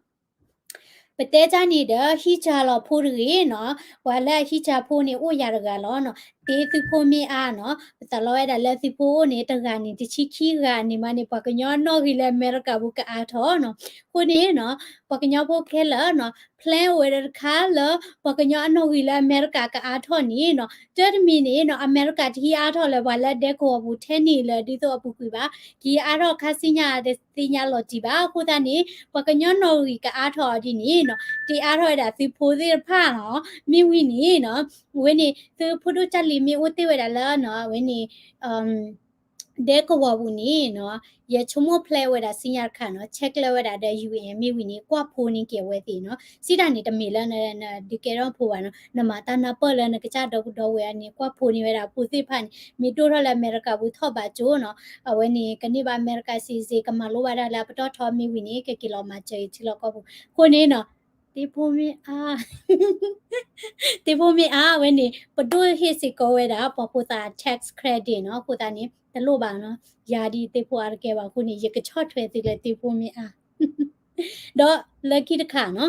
ပတဲတၢ်န့ၣ်ဒီး ဟံၣ်စၢ်လီၤဖိတဂ့ၤနီၤ, ပှၤလၢအဟံၣ်စၢ်ဖိန့ၣ် အိၣ်ယၤတဂၤလီၤနီၤ, တ့သုးဖိမ့ၢ်အါနီၤ, ပသးလီဝဲဒၣ်လၢသုးဖိအိၣ်န့ၣ် တဂၤန့ၣ် တဆံခံဂၤန့ၣ်မးန့ၣ် ပှၤကညီအနီၣ်ဂံၢ်လၢအမဲရကၤပူၤကအါထီၣ်နီၤ, အဃိန့ၣ်နီၤ, ပှၤကညီဖိခဲလၢာ်နီၤ, plan အိၣ်ဝဲဒၣ်တခါလၢ ပှၤကညီအနီၣ်ဂံၢ်လၢအမဲရကၤကအါထီၣ်န့ၣ်နီၤ, တၢ်တမံၤန့ၣ်နီၤ, အမဲရကၤတဟံးအါထီၣ်လၢပှၤလၢဒဲကဝီၤပူၤထဲန့ၣ်လၢဒ်သိးအပူၤကွံာ်ဘၣ်, က့ၤအါထီၣ်ခါဆူညါတသ့ၣ်ညါလီၤတံၢ်ဘၣ်, အဃိသတးန့ၣ် ပှၤကညီနီၣ်ဂံၢ်ကအါထီၣ်အီၤဒ်န့ၣ်နီၤ, တ့အါထီၣ်ဝဲဒၣ်သုးဖိသ့ၣ်တဖၣ်နီၤ, မ့ၢ်ဝံၤန့ၣ်နီၤ, အဝဲန့ၣ် သုးဖိဒိၣ်ကၢ်လံၤမ့ၢ်အိၣ်တ့ၢ်ဝဲဒၣ်လၢနီၤ, အဝဲန့ၣ် ဒဲကဝီၤပူၤန့ၣ်နီၤ, ယဆိကမိၣ်ဖျဲးဝဲဒၣ်စံညါတခါနီၤ, ဆဲးကျၢဝဲဒၣ်ဒီး ယူဢ့ၣ် မ့ၢ်ဝံၤန့ၣ် ကွၢ်ဖိန့ၢ်က့ၤအဝဲသ့ၣ်နီၤ, စံးတၢ်န့ၣ်တမ့ၢ်လၢနဒုးကဲထီၣ်ဖိဘၣ်နီၤ, နမၤတၢ်နၢ်ပၢၢ်လၢနကစၢ်ဒီပုၢ်ဒီဝဲၢ်အန့ၣ် ကွၢ်ဖိန့ၢ်ဝဲဒၣ်ဖိသ့ၣ်တဖၣ်န့ၣ် မ့ၢ်ဒိၣ်ထီၣ်လၢအမဲရကၤပူၤထီၣ်ဘးကၠိနီၤ, အဝဲန့ၣ် ကန့ၢ်ဘၣ်အမဲရကၤ citizen ကမၤလိဘၣ်တၢ်လၢအပတီၢ်ထီမ့ၢ်ဝံၤန့ၣ် ကက့ၤလီၤမၤစၢၤအံၤထံလီၢ်ကီၢ်ပူၤ, အဃိန့ၣ်နီၤ သ့ၣ်ဖိမ့ၢ်အါ သ့ၣ်ဖိမ့ၢ်အါဝဲန့ၣ် ပဒိၣ်ဟ့ၣ်စ့ၢ်ကီးဝဲဒၣ် ပှၤဖိသၣ် tax credit နီၤ, အဃိသတးန့ၣ် တလိၣ်ဘၣ်နီၤ, ယၤဒ်သ့ၣ်ဖိအါတကဲဘၣ်အဃိန့ၣ် ယကဆီၣ်ထွဲသုလၢသ့ၣ်ဖိမ့ၢ်အါ, ဒီးလၢခံတခါနီၤ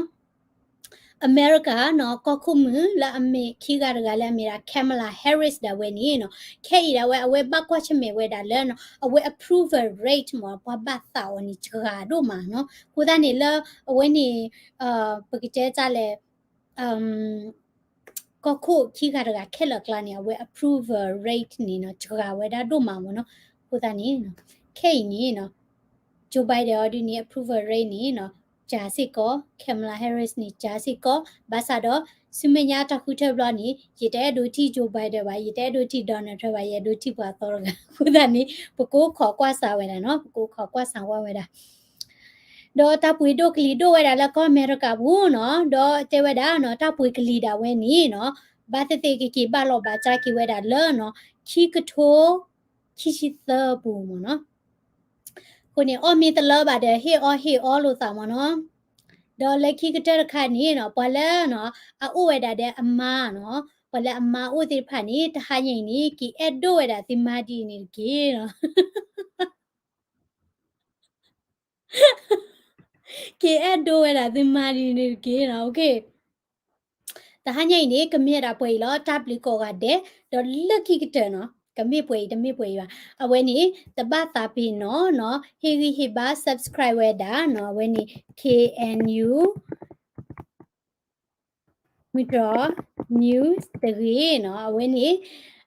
အမဲရကၤနီၤ ကီၢ်ခိၣ်မုၣ်လၢအမ့ၢ်ခံဂၤတဂၤလၢအမ့ၢ်ဒၣ် Kamala Harris ဒၣ်ဝဲန့ၣ်နီၤ, ခဲအံၤဒၣ်ဝဲ အဝဲဘၣ်ကွၢ်ဆၢၣ်မဲာ်ဝဲဒၣ်လၢနီၤ အဝဲ approval rate မ့ၢ် ပှၤဘၣ်သးအီၤန့ၣ် စှၤဒိၣ်မးနီၤ, အဃိသတးန့ၣ်လၢ အဝဲန့ၣ် ပကတဲတၢ်လဲၣ် ကီၢ်ခိၣ်ခံဂၤတဂၤခဲလၢာ်အကျါန့ၣ် အဝဲ approval rate န့ၣ်နီၤ စှၤဝဲဒၣ်ဒိၣ်မးမ့ၢ်နီၤ, အဃိသတးန့ၣ် ခဲအံၤန့ၣ်နီၤ Joe Biden အီၤဒုန့ၣ် approval rate န့ၣ်နီၤ စှၤစ့ၢ်ကီး, Kamala Harris န့ၣ် စှၤစ့ၢ်ကီး, ဘၣ်ဆၣ်ဒီး ဆူမဲာ်ညါတၢ်ဃုထၢဘျီန့ၣ် ယတအဲၣ်ဒိးထံၣ် Joe Biden ဘၣ်, ယတအဲၣ်ဒိးထံၣ် Donald Trump ဘၣ်, ယအဲၣ်ဒိးထံၣ်ပှၤသီတဂၤ, အဃိသတးန့ၣ် ပကအိၣ်ခိးကွၢ်စးဝဲဒၣ်နီၤ, ပကအိၣ်ခိးကွၢ်စးဝဲဒၣ် ဒီးတၢ်ပှ့ၤဒိၣ်ကလံၤဒိၣ်ဝဲဒၣ်လၢကီၢ်အမဲရကၤပူၤနီၤ, ဒီးတဲဝဲဒၣ်နီၤ တၢ်ပှ့ၤကလံၤဒၣ်ဝဲန့ၣ်နီၤ ဘၣ်သ့ၣ်သ့ၣ်ကက့ၤဘၣ်လီၤဘၣ်စးက့ၤဝဲဒၣ်လၢနီၤ ခံကထိခံဆံသၢပူၤမ့ၢ်နီၤ, အဃိန့ၣ် အီၣ်မ့ၢ်တလၢဘၣ်ဒီး ဟ့ၣ်အီၣ်ဟ့ၣ်အီလိာ်သးမ့ၢ်နီၤ, ဒီးလၢခံကတၢၢ်တခါန့ၣ်နီၤ ပှၤလၢနီၤ အအိၣ်ဝဲဒၣ်ဒီးအမါနီၤ, ပှၤလၢအမါအိၣ်သ့ၣ်တဖၣ်န့ၣ် တဟါညါအံၤန့ၣ် က့ၤအဲၣ်ဒိးဝဲဒၣ်သုမါဒ်အံၤန့ၣ်တက့ၢ်နီၤ က့ၤအဲၣ်ဒိးဝဲဒၣ်သုမါဒ်န့ၣ်တက့ၢ်နီၤ, တဟါညါအံၤန့ၣ် ကမ့ၢ်ဒၣ်ပှဲၤအံၤလီၤ, တၢ်ဘျုးကိးဂၤဒဲး, ဒီးလၢခံကတၢၢ်နီၤ ကမ့ၢ်ပှဲၤအံၤတမ့ၢ်ပှဲၤအံၤဘၣ်, အဝဲန့ၣ် တဘၣ်သးပ့ၤနီၣ်နီၤ, ဟ့ၣ်ဂံၢ်ဟ့ၣ်ဘါ subscribe ဝဲဒၣ်နီၤ, အဝဲန့ၣ် K N U မုၢ်တြီၤ news တဂ့ၤနီၤ, အဝဲန့ၣ်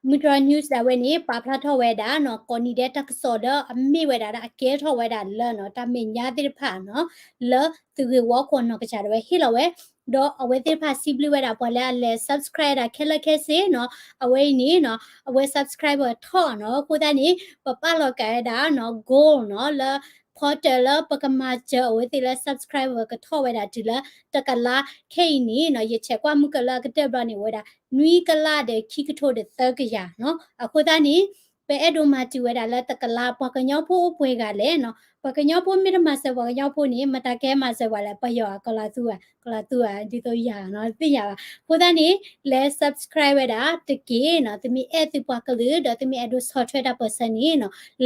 မုၢ်တြီၤ news ဒၣ်ဝဲန့ၣ် ပာ်ဖျါထီၣ်ဝဲဒၣ်နီၤ ကိးနံၤဒဲးတၢ်ကစီၣ်ဒီးအမ့ၢ်ဝဲဒၣ်ဒီးအကဲထီၣ်ဝဲဒၣ်လၢနီၤ တၢ်မဲာ်ညါသ့ၣ်တဖၣ်နီၤ လၢသုးဂ့ၢ်ဝီခိၣ်နီၢ်ကစၢ်ဒၣ်ဝဲဟ့ၣ်လီၤဝဲ, ဒီးအဝဲသ့ၣ်တဖၣ်စံးဘျုးဝဲဒၣ်ပှၤလၢအလဲၤ subscribe ဒၣ်ခဲလၢာ်ခဲဆ့နီၤ, အဝဲအံၤန့ၣ်နီၤ အဝဲ subscriber ထီၣ်နီၤ, အဃိသတးန့ၣ် ပပာ်လီၤကးဝဲဒၣ်နီၤ goal နီၤ လၢ ဖီတၢၣ်လၢပကမၤစၢၤအဝဲသ့ၣ်လၢ subscriber ကထီၣ်ဝဲဒၣ်တုၤလၢတကလး, ခဲအံၤန့ၣ်နီၤ ယဆဲးကွၢ်မုၢ်ကလၢအကတၢၢ်ဘျီန့ၣ် အိၣ်ဝဲဒၣ် နွံကလးဒီးခံကထိဒီးသၢကယၤနီၤ, အဃိသတးန့ၣ် ပအဲၣ်ဒိးမၤတုၤဝဲဒၣ်လၢတကလး ပှၤကညီဖိအိၣ်ပှဲၤဂၤလဲၣ်နီၤ, ပှၤကညီဖိမ့ၢ်တမၤစၢၤပှၤကညီဖိန့ၣ် မတၤကဟဲမၤစၢၤပှၤလဲၣ်, ပယီၤဧါ ကီၤလၤသူဧါ, ကီၤလၤသူဧါ ဒ်သိးယၤနီၤ သ့ၣ်ညါဘၣ်, အဃိသတးန့ၣ် လဲၤ subscribe ဝဲဒၣ်တက့ၢ်နီၤ, သုမ့ၢ်အဲၣ်သုပှၤကလုာ် ဒီးသုမ့ၢ်အဲၣ်ဒိးဆီၣ်ထွဲတၢ်ပၢၢ်ဆၢန့ၣ်နီၤ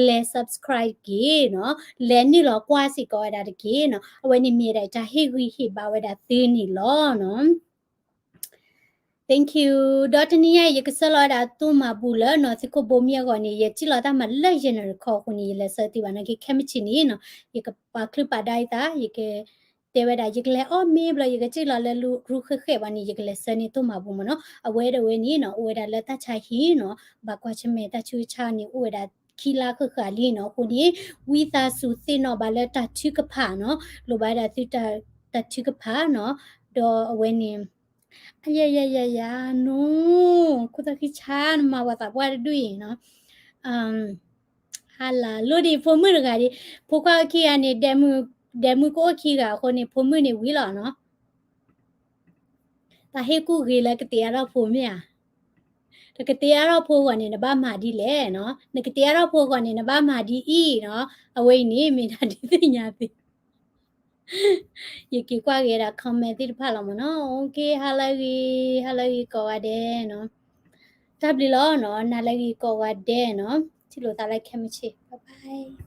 လဲၤ subscribe တက့ၢ်နီၤ, လဲၤနုာ်လီၤကွၢ်စ့ၢ်ကီးဝဲဒၣ်တက့ၢ်နီၤ, အဝဲန့ၣ်မ့ၢ်ဒၣ်တၢ်ဟ့ၣ်ဂံၢ်ဟ့ၣ်ဘါဝဲဒၣ်သုန့ၣ်လီၤနီၤ. Thank you. ဒီးတနံၤညါအံၤ ယကဆှၢလီၤဝဲဒၣ်တိၢ်မၤဘူၣ်လၢနီၤ သုးခိၣ်ဘိမံအဂီၢ်န့ၣ် ယစံၣ်လီၤတၢ်မၤလၢယဲၢ်နၣ်ရံၣ်ခီအဃိန့ၣ် ယလဲၤဆၢသုဘၣ်နာ်က့ ခဲမုၢ်ဆ့ၣ်န့ၣ်နီၤ ယကပာ်ချုးပာ်ဒါယသး ယကတဲဝဲဒၣ် ယကလဲၤအီၣ်မ့ၤဘျီ ယကစံၣ်လီၤလၢရူဃဲးဃဲးဘၣ်န့ၣ် ယကလဲၤဆၢန့ၢ်တိၢ်မၤဘူၣ်မ့ၢ်နီၤ, အဝဲဒၣ်ဝဲန့ၣ်နီၤ အိၣ်ဝဲဒၣ်လၢတၢ်ဆါဟံၣ်နီၤ ဘၣ်ကွၢ်ဆၢၣ်မဲာ်တၢ်ဆူးတၢ်ဆါန့ၣ် အိၣ်ဝဲဒၣ်ခံလါဃၣ်ဃၣ်လံနီၤ, အဃိန့ၣ် ဝံသးစူၤသ့ၣ်နီၣ်ဘၣ်လၢတၢ်ထုကဖၣ်နီၤ လိၣ်ဘၣ်ဝဲဒၣ်သုတၢ်ထုကဖၣ်နီၤ, ဒီးအဝဲန့ၣ် အယယယယ နိ ခိၣ်သၣ်ခံဆါ နမၤပှၤသးပှၢ်တဒူၣ်အံၤနီၤ, ဟါလၢလိၣ်ဒံး ဖိမုၣ်တဂၤဒံး, ဖိခွါအိၣ်ခံဂၤန့ၣ် ဒဲးမုၣ်ကအိၣ်ခံဂၤအဃိန့ၣ် ဖိမုၣ်န့ၣ်ဝံၤလီၤနီၤ, တၢ်ဟ့ၣ်ကူၣ်ဂ့ၤလၢကသ့အါထီၣ်ဖိမ့ၢ်ဧါ, တကသ့အါထီၣ်ဖိအဂီၢ်န့ၣ် နဘၣ်မၤဒ်လဲၣ်နီၤ, နကသ့အါထီၣ်ဖိအဂီၢ်န့ၣ် နဘၣ်မၤဒ်အံၤနီၤ, အဝဲအံၤန့ၣ် မ့ၢ်ဒၣ်ဒုးသ့ၣ်ညါသ့ ယက့ၤကွၢ်က့ၤဒၣ် comment သ့ၣ်တဖၣ်လီၤမ့ၢ်နီၤ, OK ဟါလၢဂ့ၤ, ဟါလၢဂ့ၤကိးဂၤဒဲးနီၤ, တၢ်ဘျုးလီၤနီၤ, နၤလၢဂ့ၤကိးဂၤဒဲးနီၤ, ထံၣ်လိာ်သးလၢခဲမုၢ်ဆ့ၣ်, bye bye.